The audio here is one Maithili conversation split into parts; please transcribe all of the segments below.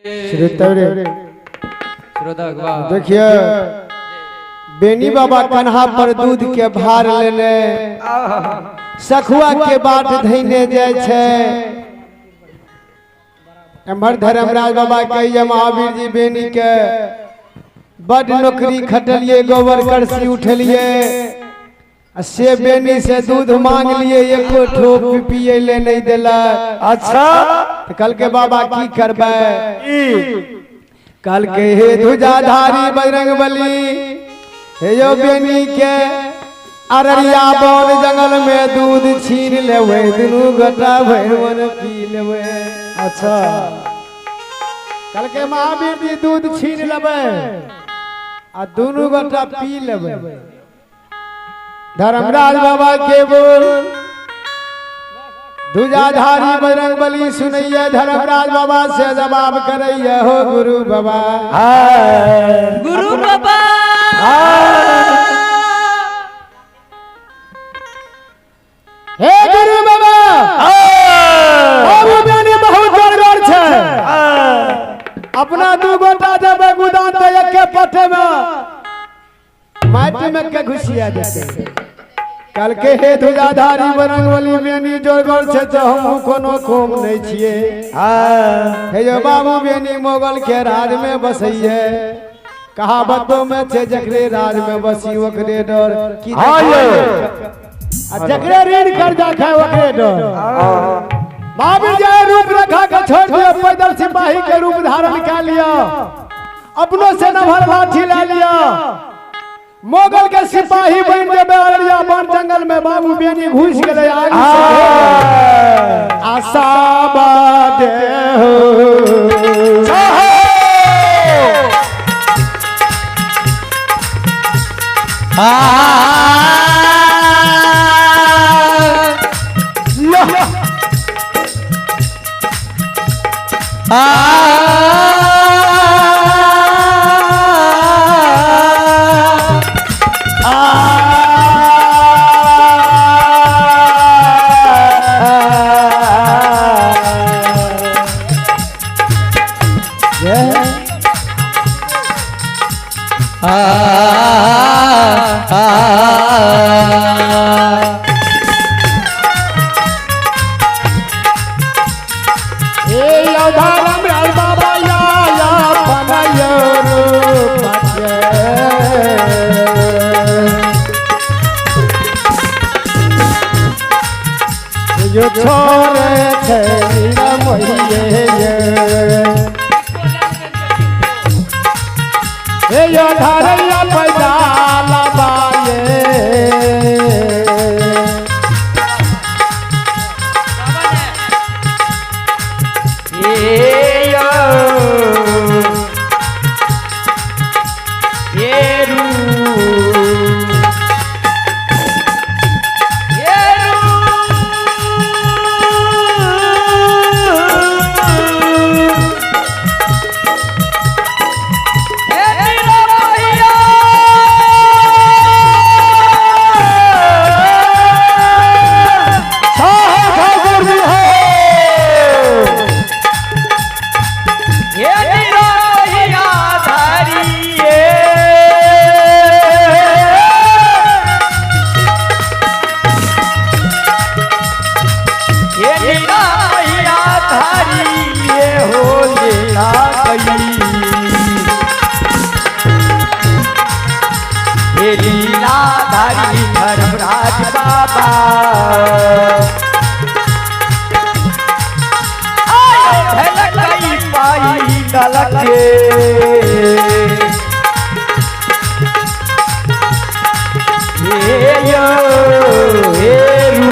श्रोता श्रोता वाह। देखिए, बेनी बाबा कन्हा पर दूध के भार लेने सखुआ के बाट धैने जाय छै। एम्हर धर्मराज बाबा कहिए महावीर जी बेनी के बड नौकरी खटलिए, गोबर करसी उठलिए, आ से बेनी से दूध मांग लिए, एको ठोप पिए ले नहीं देलक। अच्छा। तऽ कहलकै बाबा की करबै? ई कहलकै हे ध्वजाधारी बजरंग बली, हे यो बेनी के अररिया बन जंगल में दूध छीन लेबै, दुनू गोटा भरि मन पी लेबै। अच्छा। कहलकै महावीर जी दूध छीन लेबै आ दुनू गोटा पी लेबै। धर्मराज बाबा के बोल ध्वजाधारी बजरंग बली सुनैये, धर्मराज बाबा से जवाब करैये हो गुरु बाबा। गुरु बाबा। हे गुरु बाबा, बाबू बेनी बहुत जोरगर छै, अपना दू गोटा जेबै गोदाम तऽ एके पटे में माटि में के घुसिया जेतै। कहलकै हे ध्वजाधारी बजरंगबली, बेनी जोरगर छै तऽ हमहूँ कोनो कम नहि छियै। हे यो बाबू बेनी मोगल के राज में बसैये, कहावतो में छै जकरे राज में बसी ओकरे डर की। हाँ यौ। आ जकरे ऋण कर्जा खाए ओकरे डर। महावीर जय रूप रेखा के छोड़ दियो, पैदल सिपाही के रूप धारण कर लिया, अपनो से नभर लाठी ला लिया, मोगल के सिपाही बन जेबै। अररिया वन जंगल में बाबू बेनी घुस गेलै आग से। आशा बादे हो। हे धर्म राज बाबा या या पनयो रूप यो छोरे छै मोहिए। हे यो धरैया पैदाला बाये। ठाकुर जी हो। लीलाधारी धर्मराज बाबा झलकई पाई ललके। हे यो हे रू।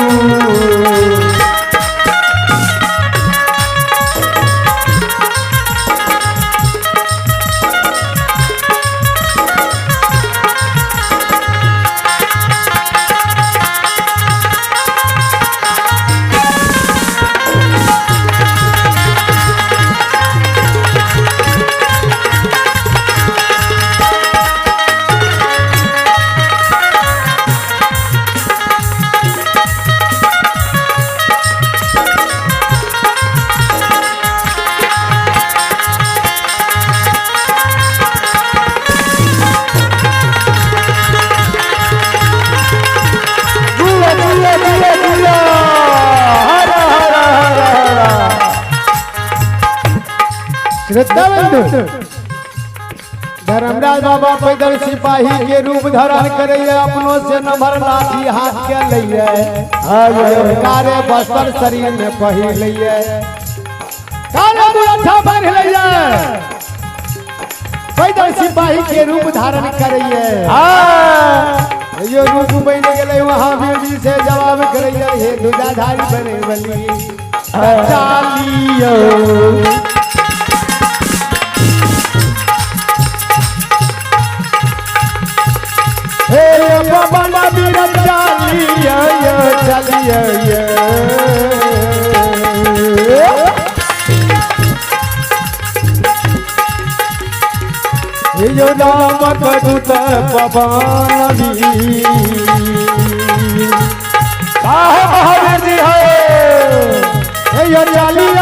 श्रद्धा बंधु, धर्मराज बाबा पैदल सिपाही के रूप धारण करैया, अपनों से नंबर लाठी हाथ के लैये, कारे बस्तर शरीर में पहिर लैये, काले मुरट्ठा बांध लैये, पैदल सिपाही के रूप धारण करैये। यो रूप बन गेलै महावीर जी से जवाब करैये, हे ध्वजाधारी बने बली चालियो। हे बाबा वीर चालियो चलियो। यो राम दूत पवन महावीर जी है। यो चालियो।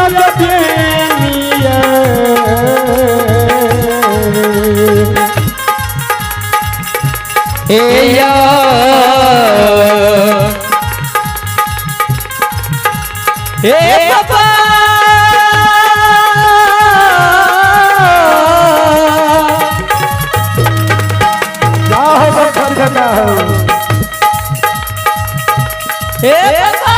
हे या हे बाबा, जाहो बखर जगा हो। हे बाबा,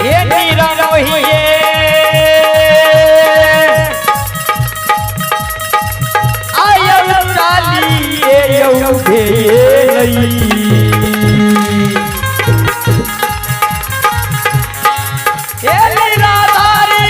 ये निरमोहिए आयौ चालिए यौ भेलई। हे निराधारी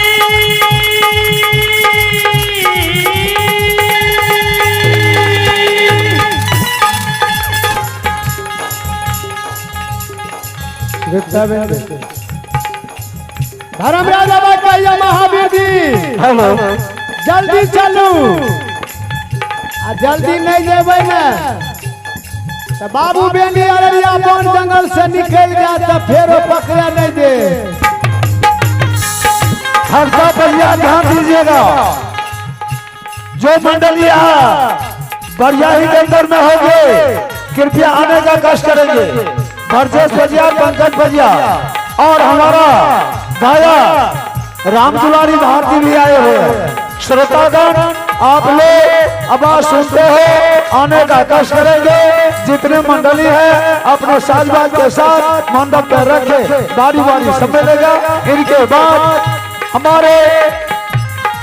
धर्मराज बाबा कहिया महावीर जी हेलो, जल्दी चलू, आ जल्दी नहीं जेबै ने तो बाबू बेनी अररिया वन जंगल से निकल जाए तो फेरो पकड़ा नहीं दे। हर्षा बढ़िया ध्यान दीजिएगा, जो मंडली यहाँ बढ़िया ही के अंदर में होंगे कृपया आने का कष्ट करेंगे। ब्रजेश भजिया, पंकज भजिया और हमारा भाया राम दुलारी भारती भी आए हुए हैं। श्रोतागण आप लोग आवाज सुनते हो, आने का कष्ट करेंगे। जितने मंडली है अपने साजबाज के साथ मंडप पर रखे, बारी बारी संभलेगा। इनके बाद हमारे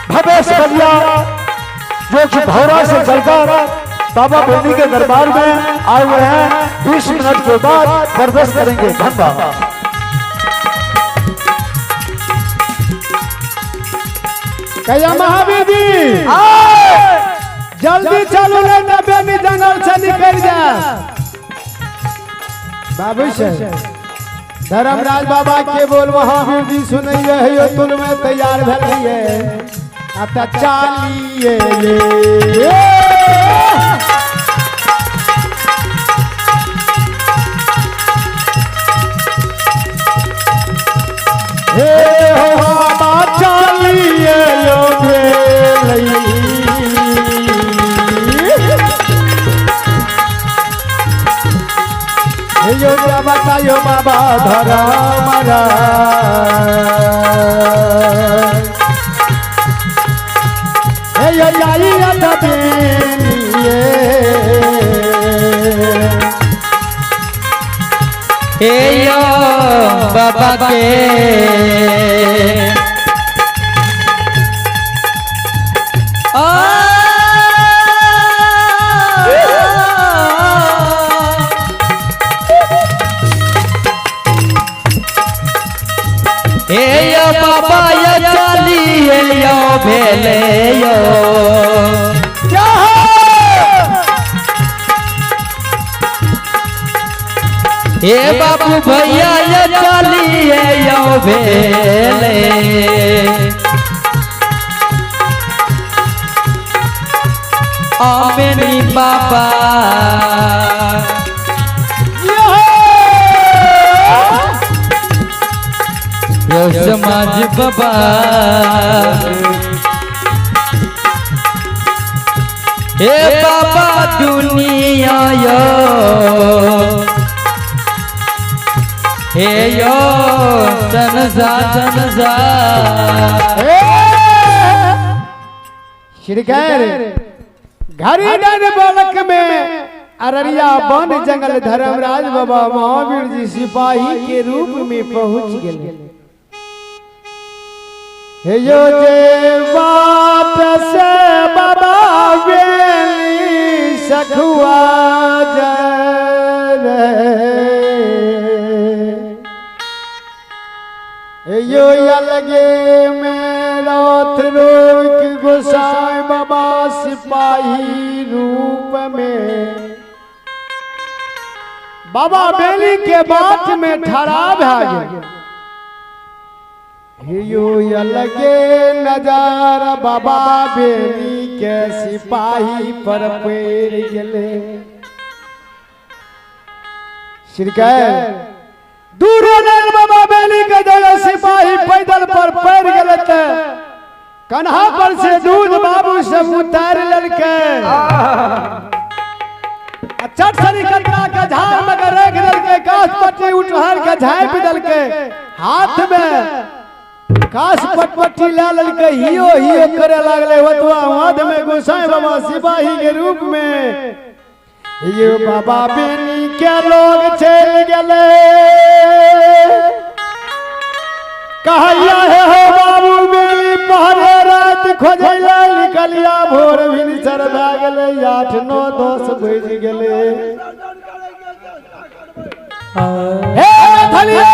भवेश भजिया जो कि भौरा से चलकर बाबा बेनी के दरबार में आए हुए हैं, 20 मिनट के बाद प्रवेश करेंगे। धन्यवाद। कहिया महावीर जी जल्दी चलू नहीं तो बेनी जंगल से निकल जाए। बाबू से धर्मराज बाबा के बोल महावीर जी सुनैये, हे तुल में तैयार भेलिए अब त चालिए। हे हो बाबा चालिए यो भेलई। हे यो बतायो बाबा धर्मराज। हे यो आई बेनिए। हे यो बाबा के आ हे यो बाबा यो चलिए यो भेले यो। क्या है? हे बाबू भैया यो चलिए यो भेले। आमेनी बाबा यो समाज बाबा। हे बाबा दुनिया यो हे यो संसार संसार। श्रीकर घड़ी डर बालक में अररिया वन जंगल धर्मराज बाबा महावीर जी सिपाही के रूप में पहुंच गए। हे यो जे बात से बाबा बेली सखुआ जय यो अलगे मेरा रोक गोसाई बाबा सिपाही रूप में बाबा बेली के बात में ठहरा भा गए। अलगे नजारा बाबा बेली के सिपाही पर पड़ गए। श्रीकर दूर बाबा बेली के जगह सिपाही पैदल पर पड़ गए। कन्हा पर से दूध बाबू सब उतार ललके चट सरी कटरा के झाड़ में रख दलके, घास पट्टी उठहर के झाँप दलके, हाथ में घास पटपट्टी ला ललके, हियो हियो करे लागले। ओतवा मध में गोसाई बाबा सिपाही के रूप में ये बाबा बेनी के लोग चल गए। कहलिया हे हो बाबू बेली पहरे रात खोजैला निकलिया भोर भिनसर भए गेलै 8 9 10 बजि गेलै। हे मैथिलिया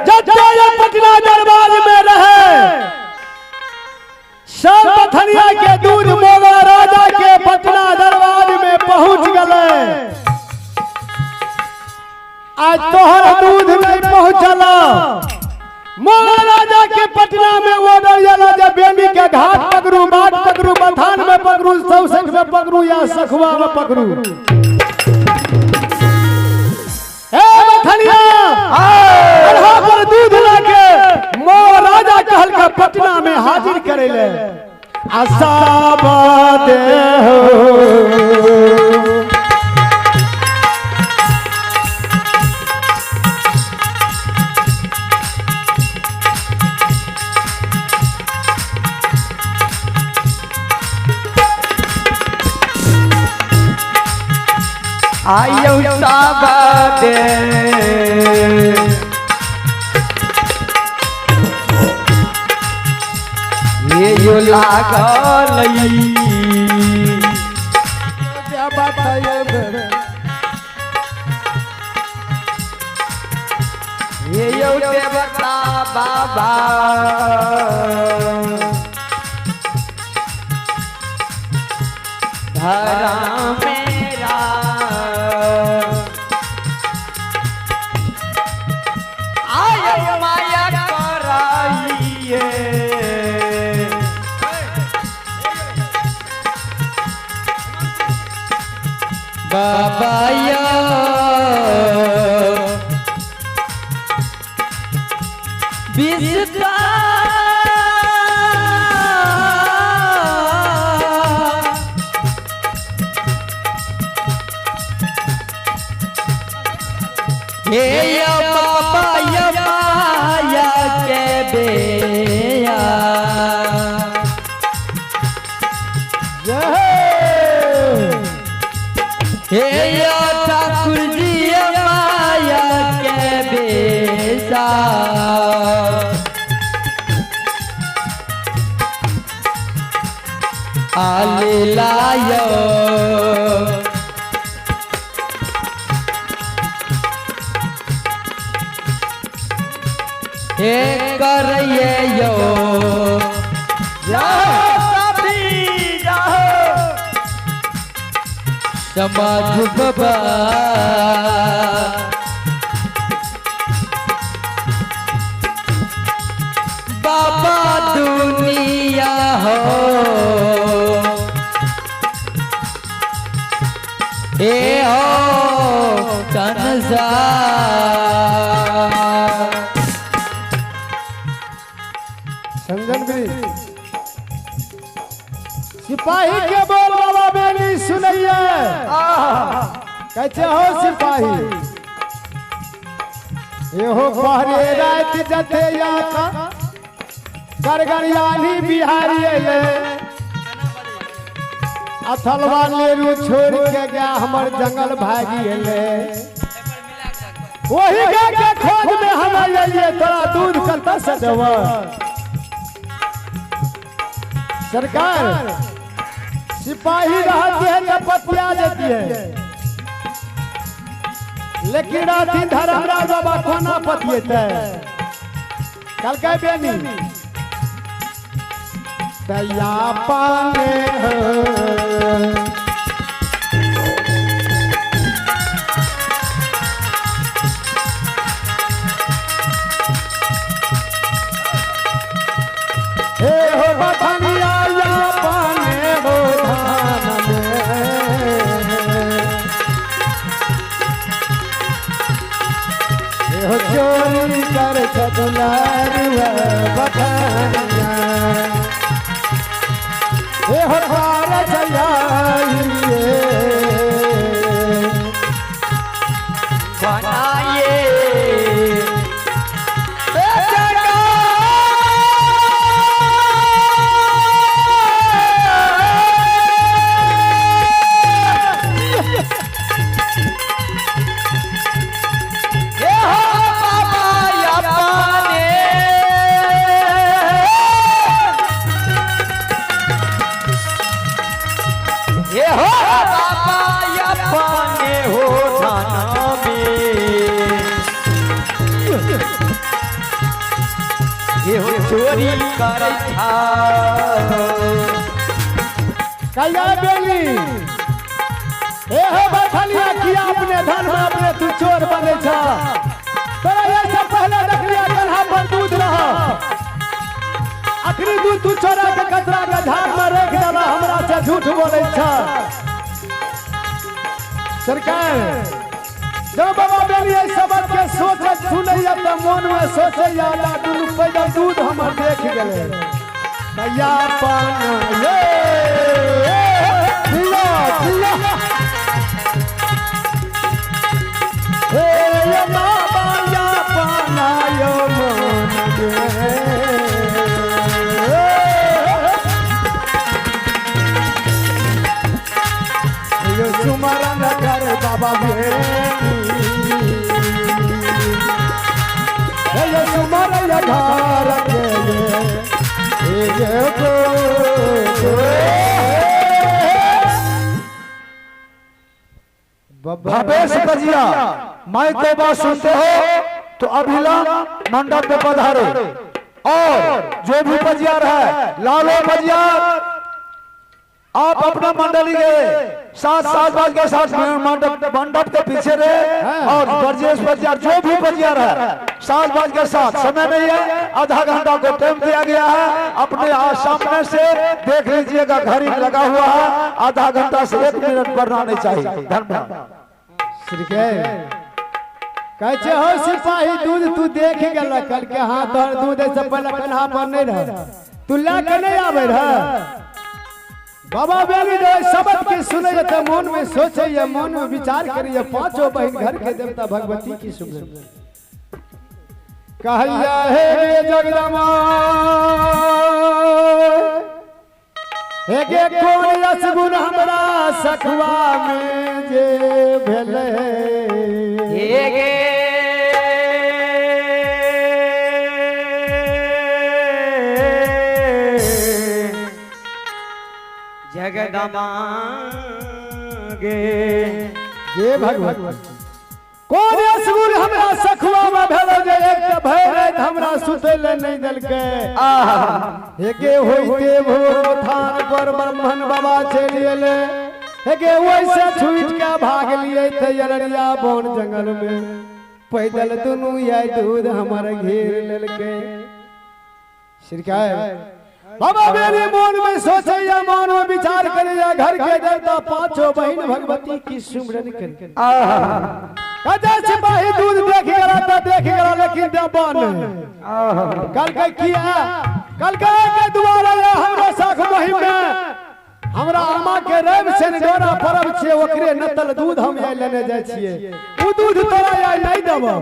जते पटना दरबार में रहे सब पथनिया के दूध मोगल राजा के पटना दरबार में पहुंच गए। आज तोहर दूध नहीं पहुंचल। मोगल राजा के पटना में ऑर्डर जाला जब बेनी के घाट पकड़ू, बाट पकड़ू, बथान में पकड़ू, सौसठ में पकड़ू या सखुआ में पकड़ू। हे मथनिया पर दूध लाके मोगल राजा कहल के पटना में हाजिर करे ले। आशाबाद हो आयो साबाद ये यो लागल ये यो देवता बाबा धरा मेरा आयो माया कराइए। बाबा यो बिस्ता हे यो बाबा यो माया के बेया। हे यो ठाकुर जी माया के बेसा। आले लायो हे करैये यो जाओ साथी जाओ। समाज बाबा बाबा दुनिया हो ए हो संसार। संजन गिरी सिपाही के बोल बाबा बेली सुनैये। कैसे हो सिपाही एहो पहरे रात जते याका करगरियाली बिहारी अइले अथलवा नेरू छोड़ के गया हमर जंगल भागी अइले। वही गाय के खोज में हम आइए तोरा दूध कतऽ से देबऽ। सरकार सिपाही रहती है तो पतिया देती है, लेकिन राती धर्मराज बाबा कोना पतिएते। कल के बेनी तैया पाने हो हे हो बथनिया या पाने हो धान में। हे हो चोरी कर चतुलारुआ बथनिया हे हो हार जयाइए बनाइए चोरी कर कहिया बेली हे हो बथलिया किया अपने धन में अपने तू चोर बने छ। तोरा ये सब पहले देखलिया कन्हा पर दूध रह, अखनी दूध तू चोरा के कचरा के झाड़ में रख देला, हमरा से झूठ बोले छ। सरकार जब बाबा बेली एहि शब्द के सोचे सुनैया त मन में सोचैया ला दुनू पैदल दूध हमर देख गेलै तैया पान ये जिया जिया हे ये बाबा या पाना यो मन गे। यो सुमरन कर बाबा बेली हे सुमरन घर के ये को भवेश बजिया मैं तो बात सुनते हो तो अभिला मंडप पे पधारो और जो भी बजियार है लालो बजियार आप अपना मंडली के साथ साथ बाज के साथ मंडप मंडप के पीछे रहे और ब्रजेश बजियार जो भी बजियार है सात बाज के साथ समय नहीं है, आधा घंटा को टाइम दिया गया है। अपने सामने से देख लीजिएगा घड़ी लगा हुआ है, आधा घंटा से 1 मिनट बढ़ना नहीं चाहिए। धन्यवाद। कैसे हो सिपाही दूध तू देख गेल कल के हाँ तोहर दूध ऐसे पहले कन्हा पर नहीं रह, तू ला के नहीं आवे रह। बाबा बेली जो शब्द के सुने त मन में सोचे मन में विचार करिए पांचों बहन घर के देवता भगवती की सुने कहैया हे जगदम्बा हे गे कोन रसगुण हमरा सखवा में जे भेलै हे गे जगदम्बा गे जे भगवती कोन असगुण हमरा सखुआ में भेलो जे एक त भय राति हमरा सुतै ले नहीं देलकै। एके होइते भोर थान पर ब्राह्मण बाबा चलि एलै। एके ओइसे छूट के भाग लिए थे अररिया बन जंगल में। पैदल दुनू आय दूध हमर घेर लेलकै। सिरकाय बाबा मेरे मन में सोचैया, मन में विचार करैया, घर के देवता पांचों बहन भगवती की सुमरन कर। कजा सिपाही दूध देख गया तो देख गया, लेकिन देबा नहीं। कल के किया, कल के दुआरा हमरा साख महिम में हमरा अम्मा के रवि से डोरा परब छे, ओकरे नतल दूध हम आइ लेने जाइ छियै, उ दूध तोरा आइ नहीं देबो।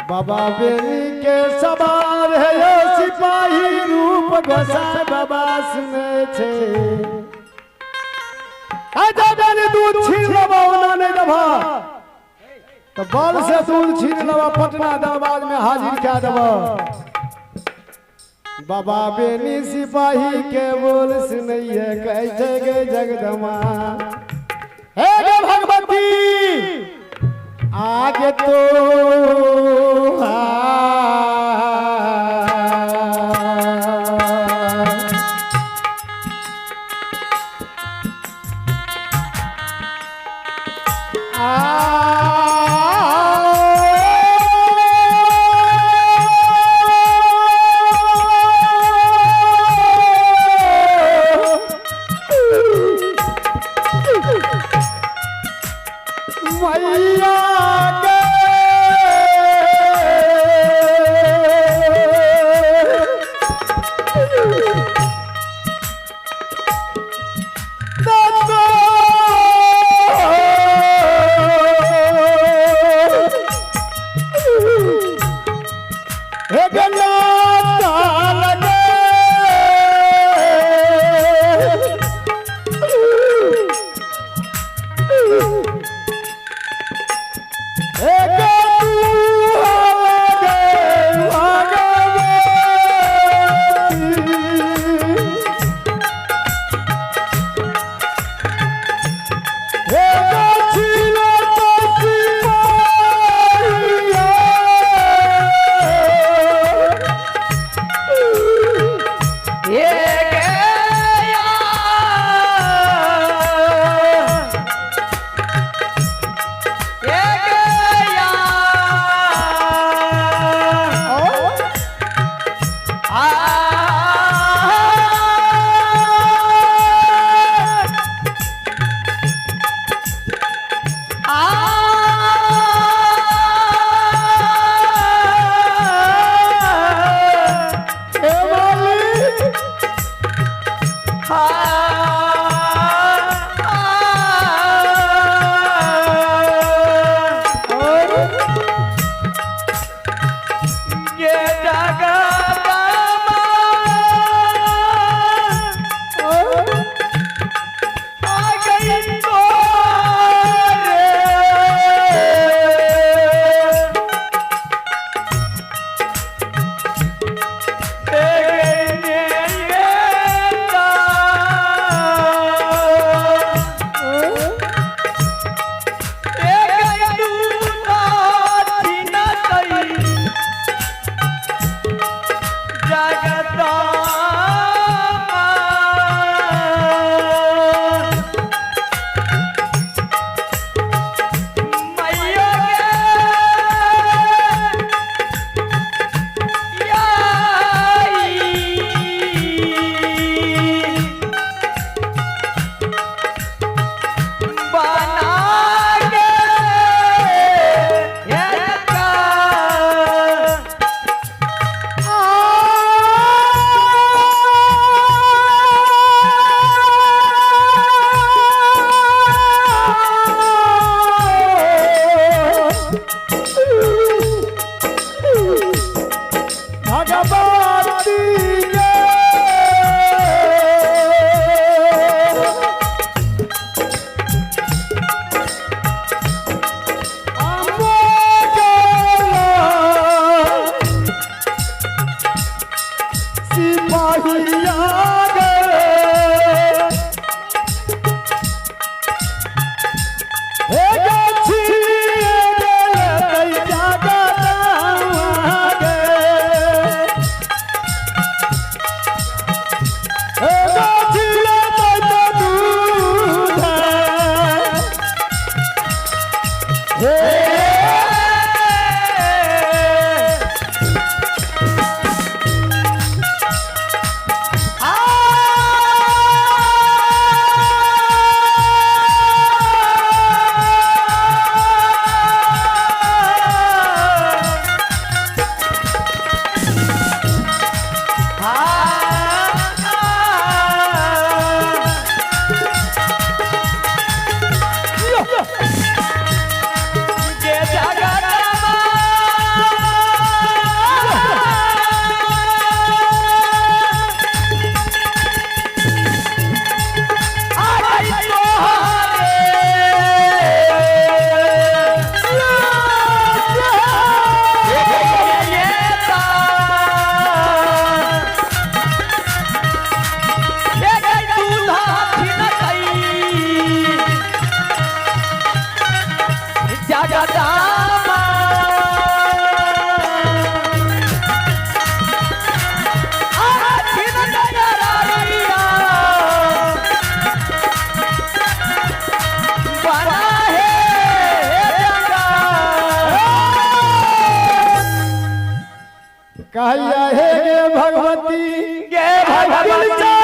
बाबा बेनी के सवार है यो सिपाही रूप गोसाई बाबा सुने छे। आजा बेनी दूध छीन लेबो, ओना नहीं देबो तो बल से दूध छीन लेबो, पटना दरबार में हाजिर कए देबो। बाबा बेनी सिपाही के बोल सुनैये, कहै छै गे जगदम्बा हे गे भगवती आगे तो मैया के एक कहैया हे गे भगवती गे भगवती।